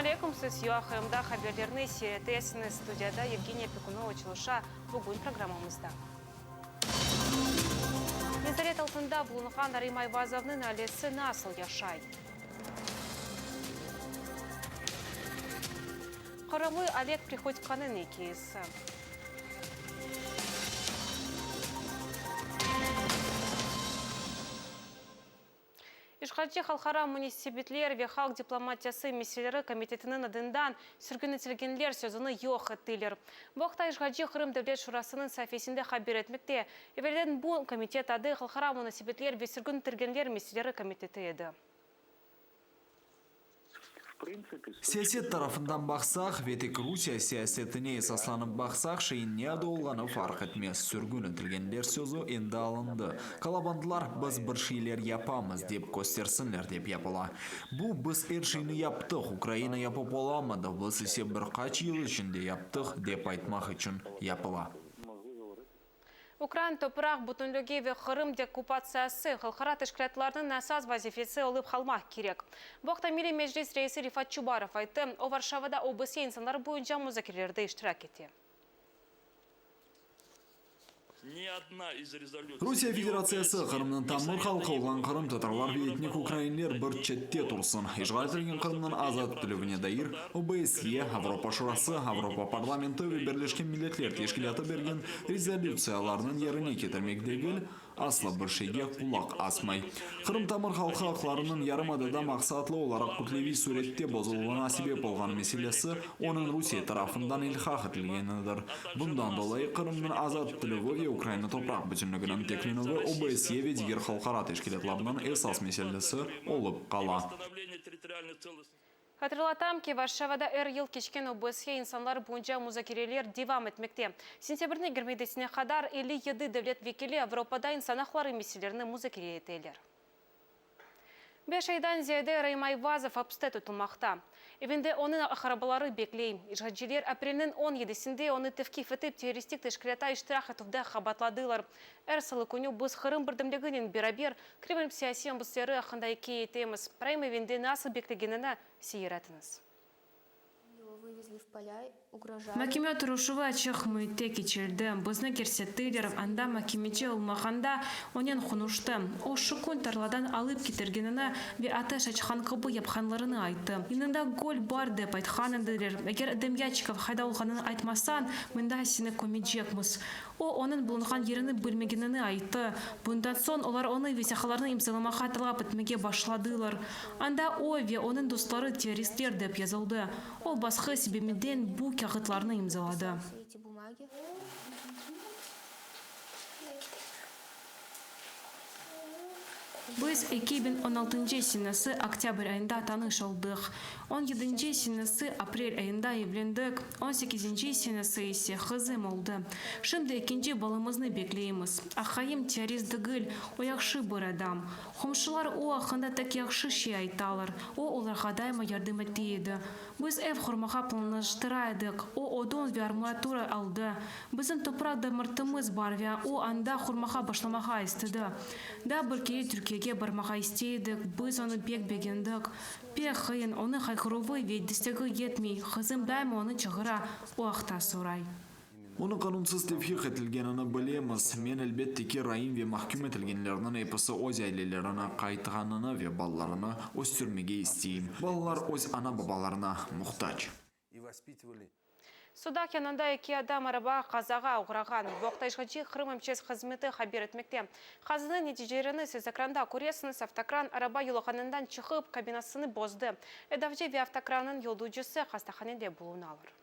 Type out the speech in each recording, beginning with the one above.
aleyküm, siz UA Qırımda haberlerni seyir etesiñiz. Studiyada Yevgeniya Pekunova çalışa. Bugün programmamızda. Nezaret altında bulunğan Raim Ayvazovnıñ ailesi nasıl yaşay? Qırımlı Oleg Prihodkonıñ ikâyesi. İşğalci Halqara munesebetler ve halq diplomatiyası meseleleri komitetiniñ adından sürgün etilgenler sözüni yoq ettiler. Bu aqta işğalci Qırım Devlet Şurasınıñ saifesinde haber etmekte. Evelden bu komitet adı Halqara munasebetler ve sürgün etilgenler meseleleri komiteti edi. Siyaset tarafından baqsaq, ve tek Rusiye siyasetine esaslanıp baqsaq, şeyin ne adı olğanı farq etmez, sürgün etilgenler sözü endi alındı. Kalabandılar, biz bir şeyler yapamız, dep köstersinler dep yapıla. Bu, biz er şeyni yaptıq, Ukraina yapıp olamadı, biz ise bir qaç yıl içinde yaptıq, dep aytmaq içün yapıla. Ukraina topraq bütünligi ve Qırım deokkupatsiyası halqara teşkilâtlarnıñ esas vazifesi olıp qalmaq kerek. Bu aqta Milliy Meclis reisi Refat Çubarov ayttı. O, Varşavada OBSE insanları boyunca muzakerelerde iştirak ete. Rusiye Federatsiyası, Qırımnıñ tamır halqı olğan qırımtatarlar ve etnik ukrainler bir çette tursın, işğal etilgen Qırımnıñ azat etilüvine dair OBSYE, Avropa Şurası, Avropa Parlamenti ve Birleşken Milletler Teşkilâtı bergen rezolütsiyalarnıñ yerine ketirmek degil, asla bir şeyge qulaq asmay. Qırım tamır halqı aqlarınıñ yarımadada maqsatlı olaraq kütleviy sürette bozuluvına sebep olğan meselesi onıñ Rusiye tarafından ilhaq etilgenidir. Bundan dolayı Qırımnıñ azat etilüvi ve Ukraina topraq bütünliginiñ tiklenüvi OBSYE ve diger halqara teşkilâtlarnıñ esas meselesi olıp qala. Hatırlatam ki, Varşavada er yıl keçken OBSYE insanlar boyunca muzakereler devam etmekte. Sentâbrniñ 27-sine qadar 57 devlet vekili Avropada insan aqları meselelerini muzakere eteler. Beş aydan ziyade Raim Ayvazov apiste tutulmaqta. Evinde onıñ aqrabaları bekley. İşğalciler aprelniñ on yedisinde onı tevqif etip, terroristik teşkilâtta iştirak etüvde qabaatladılar. Er salı künü biz Qırım birdemliginen beraber Kreml siyasiy mabüsleri aqqında ikâye etemiz. Raim evinde nasıl beklegenini seyir etiñiz. Makeme oturışuvı açıq müitte keçirildi. Bizni kirsettiler, anda makemeci olmağanda onen qonuştı. O, şu kün tarladan alıp ketirgenini ve ateş açqan kibi yapqanlarını ayttı. Yanında göl bar dep aytqan ediler. Eger Demyaçikov qayda olğanını aytmasañ, mında seni kömecekmiz. O, onıñ bulunğan yerini bilmegenini ayttı. Bundan soñ olar onı vesiqalarnı imzalamağa talap etmege başladılar. Anda o ve onıñ dostları terroristler dep yazıldı. O, basqı sebeminden bu kâğıtlarnı imzaladı. Biz 2016 senesi oktâbr ayında tanış oldıq. On yedinci senesi aprel ayında evlendik, on sekizinci senesi ise qızım oldı. Şimdi ekinci balamıznı bekleymiz. Aqayım terrorist degil, o yahşı bir adam. Qomşular o aqqında tek yahşı şey aytalar, o olarğa daima yardım ete edi. Biz ev qurmağa planlaştıra edik, o odun ve armatura aldı. Bizim topraq damartımız bar ve o anda qurmağa başlamağa istedi. Daa bir kere Türkiyege barmağa istey edik, biz onı pek begendik. Pek qıyın, onıñ qayğıruvı ve destegi yetmey, qızım daima onı çağıra, o aqta soray. Onı qanunsız tevfiq etilgenini bilemiz. Men, elbette ki, Raim ve mahküm etilgenlerniñ episi öz ailelerine qaytqanını ve balalarını östürmege isteyim. Balalar öz ana-babalarına muhtac. Sudaq yanında eki adam araba qazağa oğrağan. Bu aqta işğalci Qırım MÇS hızmeti haber etmekte. Qazanıñ neticelerini siz ekranda köresiñiz, avtokran araba yolağanından çıqıp, kabinasını bozdı. Edavcı ve avtokrannıñ yolducısı hastahanede bulunalar.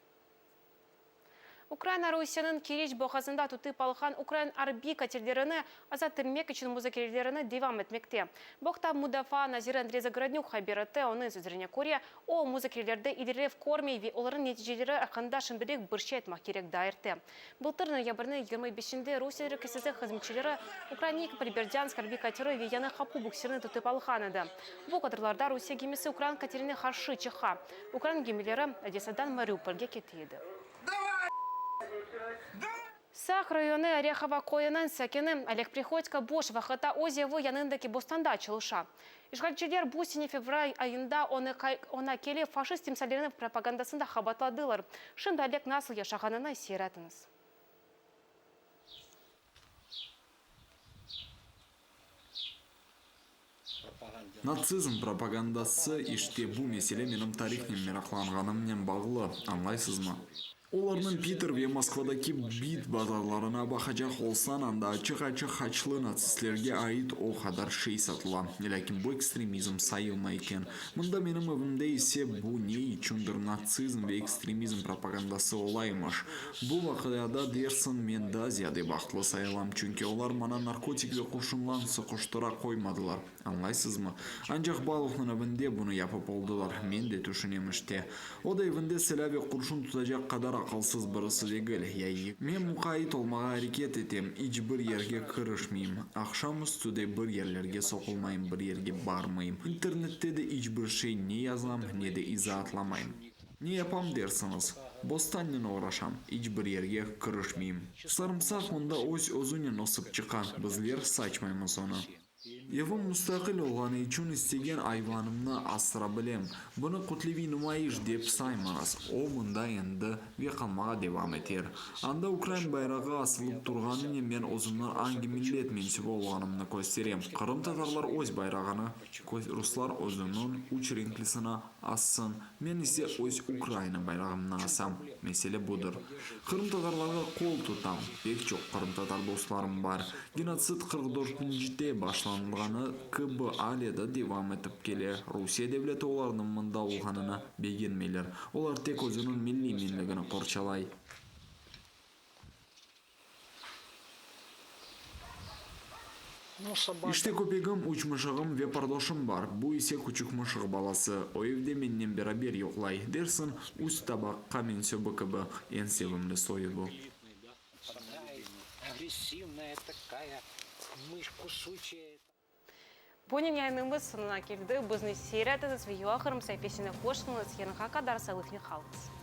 Ukraina Rusiyeniñ Keriç boğazında tutıp alğan ukrain arbiy katerlerini azat etilmek içün muzakerelerini devam etmekte. Bu aqta Mudafaa naziri Andrey Zagorodnük haber etti. Onıñ sözlerine köre, o, muzakerelerde ilerilev körmey ve olarnıñ neticeleri aqqında şimdilik bir şey aytmaq kerek daa erte. Bıltır noyabrniñ 25-inde Rusiye telükesizlik hızmetçileri ukrain Nikopol, Berdânsk arbiy kateri ve Yañı Qapu buksirini tutıp alğan edi. Bu kadrlarda Rusiye gemisi ukrain katerine qarşı çıqa. Ukrain gemileri Odessadan Mariupolge kete edi. Saq rayonı Orehovo köyüniñ sakini Oleg Prihodko boş vaqıtta öz evi yanındaki bostanda çalışa. İşğalciler bu sene fevral ayında onı oña kelip faşist timsalleriniñ propagandasında qabaatladılar. Şimdi Oleg nasıl yaşağanını seyir etiñiz. Natsizm propagandası, işte bu mesele menim tarihnen meraqlanğanımnen bağlı, añlaysızmı? Olarnıñ Piter ve Moskvadaki bit bazarlarına baqacaq olsañ, anda açıq-açıq haçlı natsistlerge ait o qadar şey satıla. Lâkin bu ekstremizm sayılmay eken. Mında menim evimde ise bu ne içündir natsizm ve ekstremizm propagandası olaymış. Bu vaqiada dersiñ men daa ziyade bahtlı sayılam, çünki olar maña narkotik ve qurşunlan sıqıştıra qoymadılar, añlaysızmı? Ancaq Baluhnıñ evinde bunı yapıp oldılar, men de tüşünem işte. O da evinde silâ ve qurşun tutacaq qadar aqılsız birisi degil, ya? Men muqayıt olmağa areket etem, iç bir yerge kirişmeyim, aqşam üstü de bir yerlerge soqulmayım, bir yerge barmayım, internette de iç bir şey ne yazam, ne de izaatlamayım. Ne yapam dersiñiz? Bostannen oğraşam, iç bir yerge kirişmeyim. Sarımsaq mında öz-özünen ösip çıqa, bizler saçmaymız onı. Evim mustaqil olğanı içün istegen ayvanımnı asıra bilem. Bunı kütleviy numayış dep saymañız, o mında endi ve qalmağa devam eter. Anda ukrain bayrağı asılıp turğanınen men özümniñ angi millet mensübi olğanımnı kösterem, qırımtatarlar öz bayrağını, ruslar özüniñ üç renklisini Assın, men ise öz Ukraina bayrağımnı asam. Mesele budır. Qırımtatarlarğa qol tutam, pek çoq qırımtatar dostlarım bar. Genotsid 44-ncide başlanğanı kibi ale da devam etip kele. Rusiye devleti olarnıñ mında olğanını begenmeyler. Olar tek özüniñ milliy menligini qorçalay. İşte köpegim, üç mışığım ve pardoşım bar, bu ise küçük mışıq balası, o evde mennen beraber yuqlay, dersiñ, üst tabaqqa mensübi kibi, eñ sevimli soyu bu. Bunen yayınımız soñuna keldi. Bizni seyir etiñiz, VOA Qırım saifesine qoşulıñız. Yarınğa qadar sağlıqnen qalıñız.